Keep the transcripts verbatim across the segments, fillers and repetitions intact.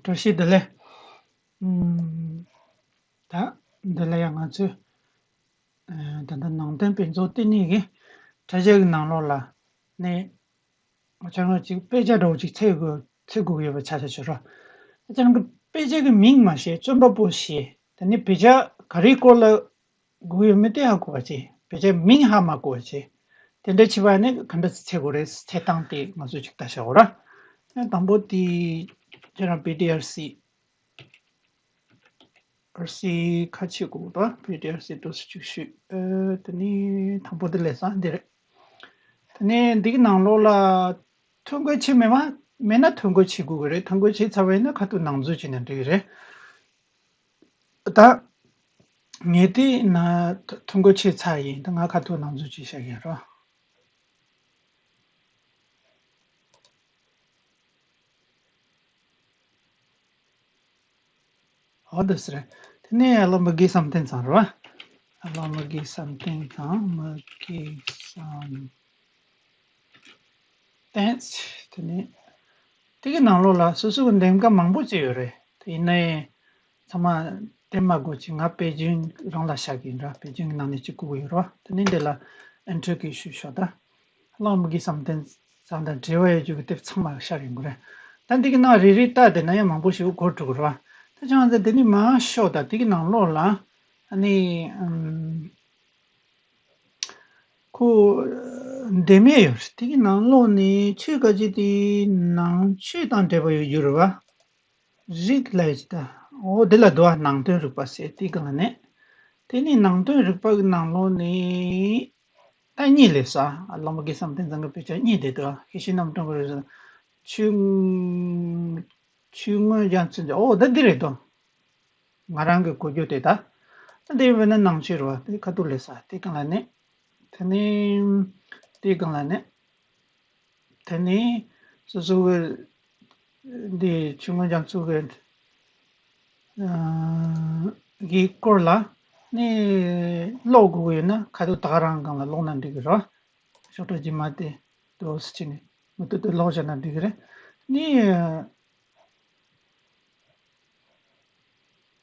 བཀྲ་ཤིས་བདེ་ལེགས། ཨམ། ད་འདི་ལ་ཡང་ང་ཚོས་ཨ་ད་ལྟ་ནང་དོན་དཔེ་མཛོད་ལྟེ་གནས་ཀྱི་དྲ་རྒྱ་གི་ནང་ལོགས་ལ་ནས་ང་ཚོ་ཅིག་དཔེ་ཆ་འདྲ་བོ་ཅིག་འཚོལ་དགོས་འཚོལ་དགོས་ཀྱི་ཡོད་པ་ཆ་བཞག་ཆོག་ར། ཨ་ཅག་གི་དཔེ་ཆ་གི་མིང་མ་ཤེས། རྩོམ་པ་པོ་ཤེས། དེ་ནས་བོད་ཆས་ག་རེའི་སྐོར་ལ་དགོས་ཡོད་མེད་དེ་ཧ་གོ་བ་བྱེད། བོད་ཆས་མིང་ཧ་མ་གོ་བ་བྱེད། དེ་འདྲ་བྱས་པ་ནི་ག་འདྲ་འཚོལ་དགོས་རེད། འཚོལ་སྟངས་དེ་ང་ཚོས་ཅིག་ལྟ་བྱ་དགོས་ར། དང་པོ་དེ་ཁྱེད་རང་བི་ཌི་ཨར་སི། ཨར་སི་ཁ་ཕྱེ་དགོས་ར། བི་ཌི་ཨར་སི་འདུག་སེ་ཅིག་ཞུས། ཨ་དེ་ནས་དང་པོ་དེ་ལས་ས་འདི་རེད། དེ་ནས་འདི་གི་ནང་ལོགས་ལ་ཐོ་འགོད་བྱས་མེད་མ་མེད་ན་ཐོ་འགོད་བྱེད་དགོས་ཀྱི་རེད། ཐོ་འགོད་བྱས་ཚར་བ་ཡིན་ན་ཁ་ཐུག་ནང་འཛུལ་བྱས་ན་འགྲིག་གི་རེད། ད་ངས་དེ་ན་ཐོ་འགོད་བྱས་ཚར་ཡིན། ད་ང་ཁ་ཐུག་ནང་འཛུལ་བྱས་བཞག་གི་རོ། ཨོ་དེ་སི་རེད། དེ་ནས་ཨ་ལོ་མི་དགེ་བསམ་གཏན་ཚང་རེད་བ། ཨ་ལོ་མི་དགེ་བསམ་གཏན་ཚང་། མི་དགེ་བསམ་གཏན། དེ་ནས་དེ་གི་ནང་ལོགས་ལ་སོ་སོ་གི་འདེམས་ཀ་མང་པོ་བྱས་ཡོད་རེད། དེ་ཡིན་ནའི་ཚང་མ་འདེམས་མ་དགོས་ཅིག་ང་པེ་ཅིན་རང་ལ་བཞག་གི་ཡིན་ར། པེ་ཅིན་གི་ནང་ནས་གཅིག་དགོས་ཀྱི་ཡོད་ར། དེ་ནས་འདི་ལ་ཨེན་ཊི་རི་གི་ཞུས་ཤོག་ད། ལོ་མི་དགེ་བསམ་གཏན་ཚང་དང་འབྲེལ་བ་ཡོད་རྒྱུ་གི་དེབ་ཚང་མ་ཤར་ཡོང་གི་རེད། ད་འདི་གི་ནང་རེ་རེ་ལྟ་བསྡད་ན་ཡང་མང་པོ་ཞིག་འགོར་འགྲོ་གི་རེད་བ། ད་ཅང་ད་འདི་ནི་མ་ཤོག་ད་འདི་གི་ནང་ལོགས་ལ་ཨ་ནི་ཨམ། ཁོ་འདེམས་ཡས་ཡོད་རེད། དེ་གི་ནང་ལོགས་ནས་ཆོས་ག་ཅི་དེ་ནང་ཆོས་དང་འབྲེལ་བ་ཡོད་རྒྱུ་རེད་བ། རིགས་ལས་ཀྱི་ད། འོ་དེ་ལ་འདུག་བ། ནང་དོན་རིག་པ་ཟེར་དེ་གང་ལ་ནས། དེ་ནི་ནང་དོན་རིག་པ་གི་ནང་ལོགས་ནས་ད་གཉིས་ལས་ས། ཨ་ལོ་མི་དགེ་བསམ་གཏན་ཚང་གི་དཔེ་ཆ་གཉིས་དེ་འདུག་བ། ཤེས་བཞིན་རྣམ་གྲངས་ཀྱི་རེད་ས། ཆོས་ཆོས་མངོན་རྒྱ་མཚོ་འདི། འོ་ད་འདི་རེད་དོ། ང་རང་གི་གོ་རྒྱུ་དེ་ད། ད་དེ་བས་ན་ནང་ཆོས་རེད་བ། དེ་ཁ་ཐུག་ལས་ས་དེ་གང་ལ་ནས། དེ་ནི་དེ་གང་ལ་ནས། དེ་ནི་སོ་སོ་གི་འདི་ཆོས་མངོན་རྒྱ་མཚོ་གི་ཨ་གི་སྐོར་ལ་ནི་ཀློག་དགོས་ཀྱི་ཡོད་ན་ཁ་ཐུག་ད་ག་རང་སྒང་ལ་ཀློག་ན་འགྲིག་གི་རེད། ཤོག་གྲངས་རྗེས་མ་དེ་འདུག་སེ་བྱས་ནས་མུ་མཐུད་དུ་ཀློག་བྱས་ན་འགྲིག་གི་རེད། ནི་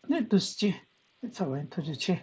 ནི་འདུག་སེ་བྱས་ཚར་བ་ཡིན། ཐུགས་རྗེ་ཆེ།